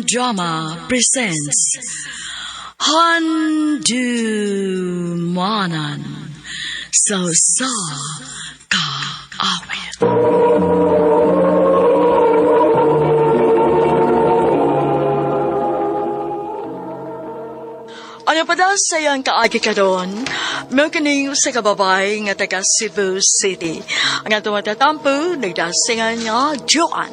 Drama presents Handumanan sa Sa Kaawit. Ano pa daw sa iyang kaagi karon? Mao kining sa kababay nga taga Cebu City. Ang atong matatampo, nagdasingan nga Joan.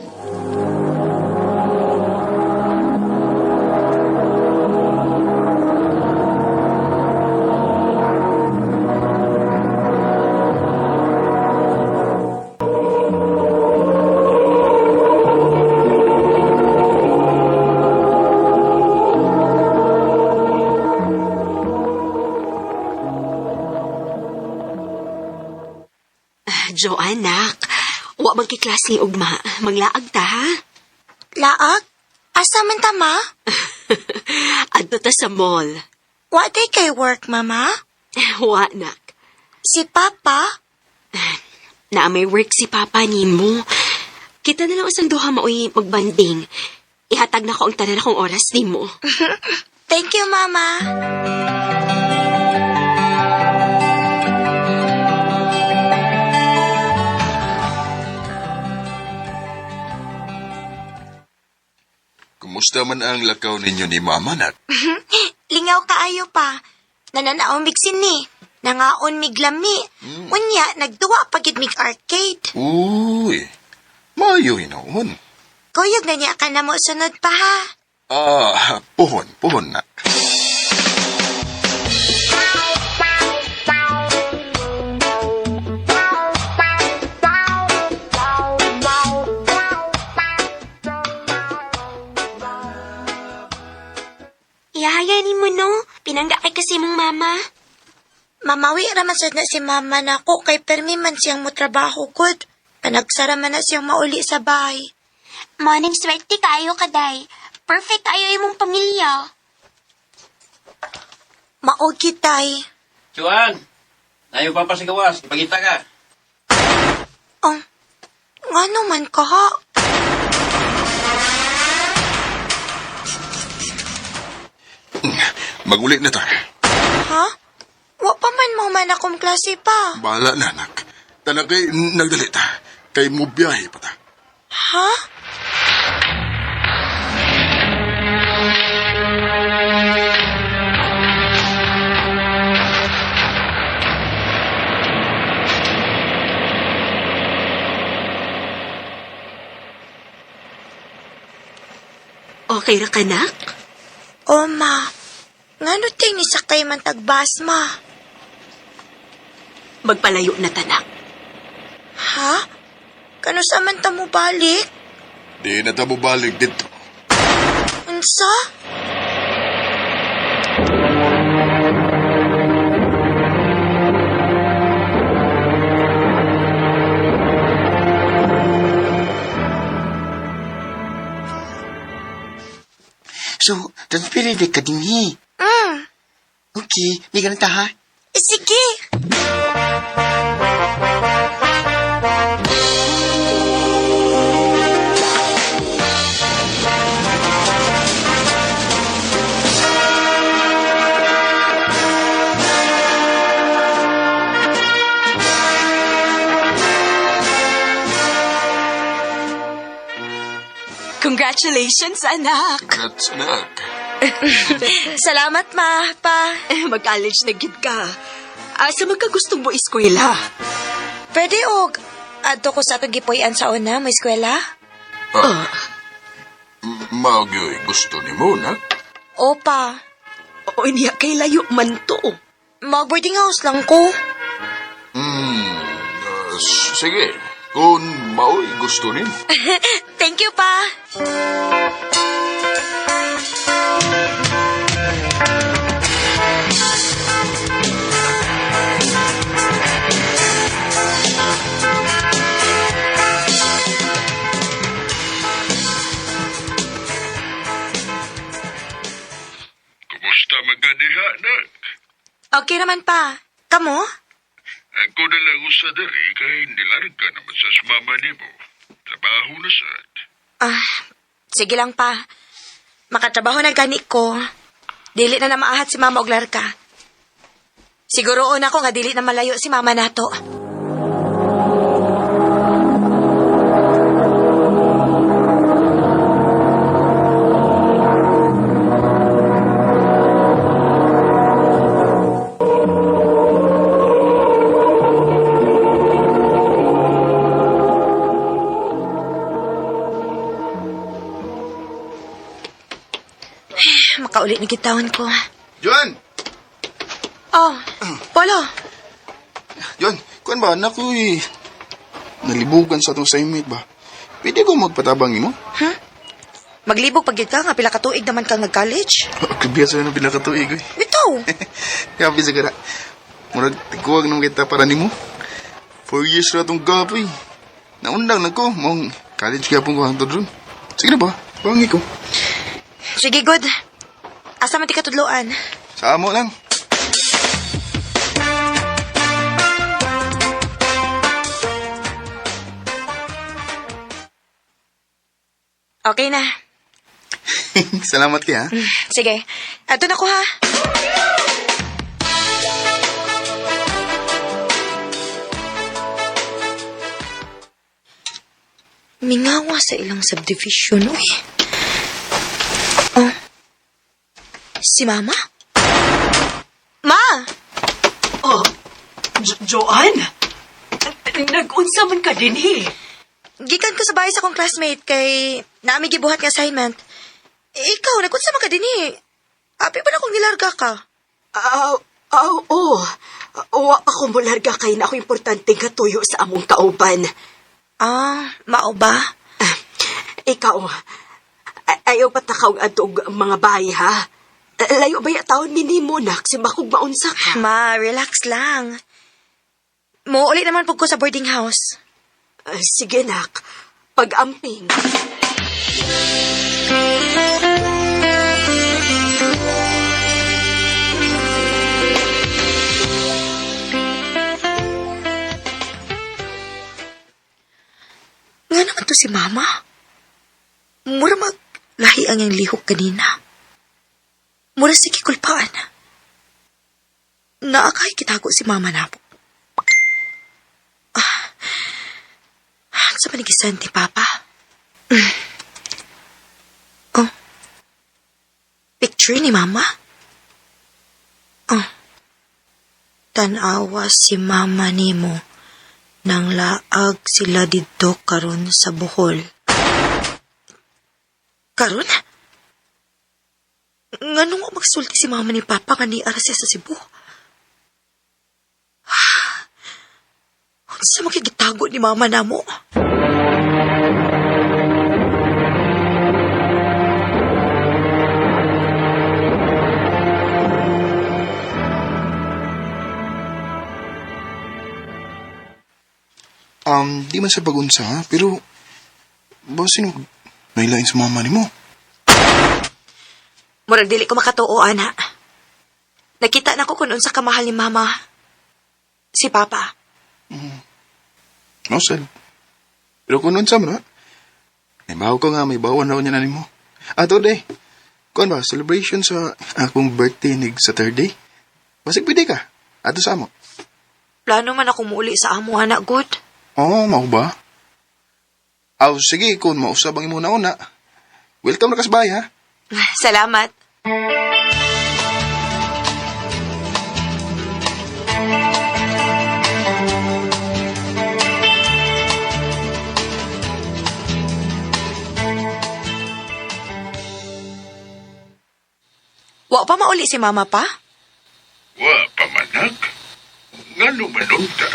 Joanne, nak. Wa man kay klase ugma. Manglaag ta, ha? Laag? Asa man ta, ma? Adto ta sa mall. Wa day kay work, mama? Wa, nak. Si Papa? Na may work si Papa nimo. Kita na lang usang duha maoy magbanding. Ihatag na ko ang tanan akong oras nimo. Thank you, mama. Kumusta man ang lakaw ninyo ni Mama, nak? Lingaw kaayo pa. Nananaw mig sini. Nangaon mig lami. Unya, nagduwa pagid mig arcade. Uy, maayo hinoon. Kuyog na niya ka na mo sunod pa, ha? Ah, puhon, puhon, nak. Ihaya ni mo, no? Pinangga kay kasi mong mama. Mamawi raman sad na si mama nako kay permi man siyang motrabaho gud. Panagsara man na siyang mauli sa bahay. Morning swerte kayo kaday. Perfect kayo imong pamilya. Mao kitay. Juan, tayo pa pa sa gawas. Ipagita ka. Oh, ngano man ka ha? Magulit na ta. Ha? Wa pa man mo man akong klase pa. Bahala na, nak. Tanang kay nagdali ta. Kay mo biyahe pa ta. Ha? Okay ra ka, nak? O ma, ngano ting ni sakay man tagbas ma? Magpalayo na tanak. Ha? Kano sa man ta mo balik? Di na ta balik dito. Unsa? So, transferred ka din he. Okay, may ganun ta ha? Sige. Congratulations, anak. Congrats, anak. Salamat ma, pa. Eh, Mag-college na gid ka. Asa magkagustong mo eskwela? Pwede og adto ko sa atong gipuy-an sa una, mo eskwela? Ah. Maagyo'y gusto ni mo, nak. Opa, O niya, kay layo man to. mag boarding house lang ko. Sige, kung mao'y gusto ni. Thank you pa. Kumusta magkadiha, nak? Okay naman pa. Kamo? Ako na lang usa diri kay nilarga naman sa mama nimo. Trabaho na sad. Ah, sige lang pa. Makatrabaho na gani ko. Dili na maahat si mama og larka. Siguro na ako nga dili na malayo si mama nato. Makauli na gitawon ko. Joan! Oh, Polo. Joan, kuan ba? Naku eh. Nalibugan sa atong assignment ba? Pwede ko magpatabang imo? Maglibog pag ka nga pila ka tuig naman kang nag-college. Kabiya sa nang pila ka tuig oy. Bitaw. Kabi sa gara. Murag tiguag nang kita para nimo. 4 years ra tong gap eh. Naundang na ko, mong college kaya pong ko hangtod ron. Sige na ba? Bangi ko. Sige, good. Asa man ti katudloan? Sa amo lang. Okay na. Salamat kay ha. Sige. Ato na ko ha. Mingawa sa ilang subdivision, uy. Oh. Si Mama? Ma! Oh, Joanne? Nag-unsa man ka dinhi? Gikan ko sa bahay sa akong classmate kay naami gibuhat nga assignment. Eh, ikaw, nagunsa man ka dinhi? Api pa na akong nilarga ka. Aw, aw, oh. Wa pa ko mularga kay na ako importante nga tuyo sa among kauban. Ah, mao ba? Ah, ikaw, ayaw patakaw adto og mga bahay, ha? Layo ba ya taon ni nimo nak si bakog maunsa ka? Ma, relax lang. Muulit naman pug ko sa boarding house. Ah, sige nak, pag-amping. Nga naman to si Mama. Mura maglahi ang iyang lihok kanina. Mura si kikulpaan. Naakay kitago si Mama na po. Ah, sa panigisan ni Papa? Mm. Oh. Picture ni Mama? Oh. Tanawa si Mama nimo nang laag sila didto karon sa Bohol. Karon? Ngano nga magsulti si mama ni Papa nga niara siya sa Cebu? Unsa makigitago ni mama namo? Di man sa bagunsa ha, pero basin nailain sa mama nimo. Murag dili ko makatuo, ana. Nakita na ko kung unsa kamahal ni mama. Si Papa. No, sad. Pero kung unsa man ha, may bawo ko nga, may bawan na niya na nimo. Ah, today. Kuan ba, celebration sa akong birthday nig Saturday? Basig pwede ka. Ato sa amo. Plano man ako muuli sa amo, ana, good. Oo, mao ba? Aw, sige, kung mausab ang imo na una. Welcome na ka sa bahay, ha? Salamat. Wa pa mauli si mama pa? Wa pa manak. Ngano manunta?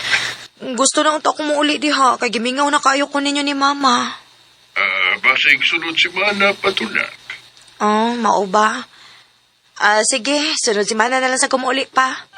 Gusto na unta ko muuli diha kay gimingaw na kayo ko ninyo ni mama. Ah, basig sunod semana patunak. Oh, mao ba? Ah, sige, sunod semana na lang sa kumuuli pa.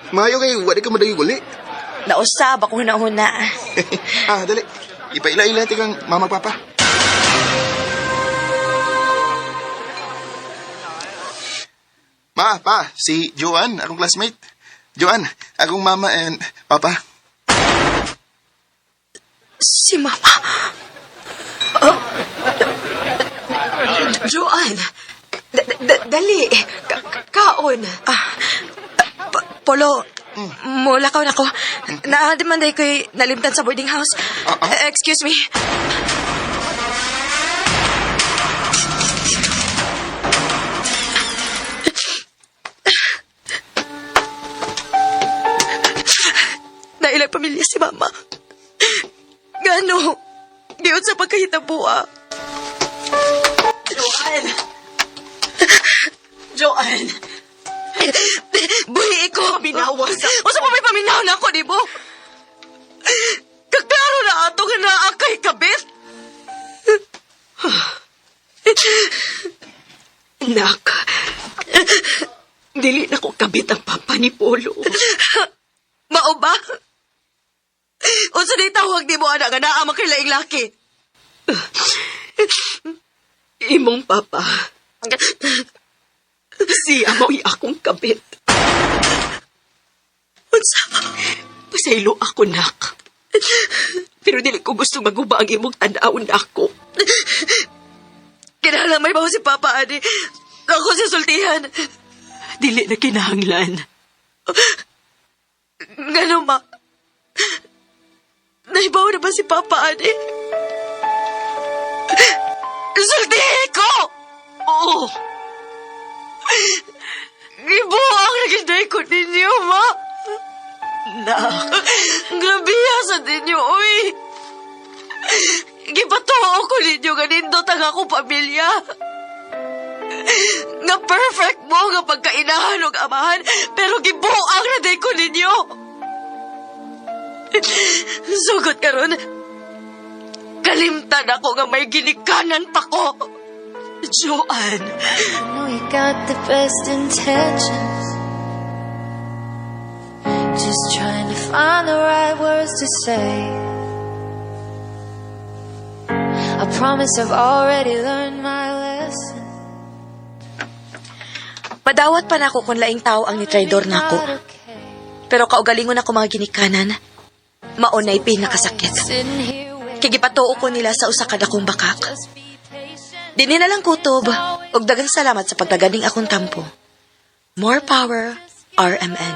Maayo kay wala ka madayo uli. Nausab ako na-una. Ah, dali. Ipaila-ila ti kang mama papa. Ma, pa, si Joanne, akong classmate. Joanne, akong mama and papa. Si Mama. Oh. Joanne, dali. Kaon. Ah, Polo, mulakaw na ko. Naadimanday ko'y nalimtan sa boarding house. Ah, ah. Excuse me. Dahil ang pamilya si Mama. Gano, diyon sa pagkahitabuha. Joanne! Joanne! Buhi ko. Paminawa sa- Usa pa may paminaw na ako, di mo? Kaklaro na ato nga naa kay kabit. Nak, dili na ko kabit ang papa ni Polo. Mao ba? Unsa di tawag di mo anak nga naa man kay laing laki? Imong papa. Siya mao'y akong kabit. Unsa? Pasaylo ako, nak. Pero dili ko gusto maguba ang imong tan-awon ako. Kinahanglan may bawo si Papa ani. Ako si sultihan. Dili na kinahanglan. Ngano ma? Naibaw na ba si Papa ani? Sultihin ko! Oo! Ibuang naginday ko ninyo, ma! Nak! Grabe sa ninyo, uy! Gipatuo ko ninyo nga nindot ang akong pamilya. Nga perfect mo nga pagkainahan og amahan, pero gibuang na day ko ninyo. Sugot karon. Kalimtan ako nga may ginikanan pa ko. Joanne! Know you got the best intentions. Just trying to find the right words to say. I promise I've already learned my lesson. Madawat pa nako kung laing tao ang nitraidor nako. Not okay. Pero kaugalingon ako mga ginikanan. Maunay pinakasakit. Sitting here waiting. Kay gipatuo ko nila sa usa ka dakong bakak. Just be patient. Dinhi na lang kutob. Ug daghang salamat sa pagtaganing akong tampo. More power, RMN.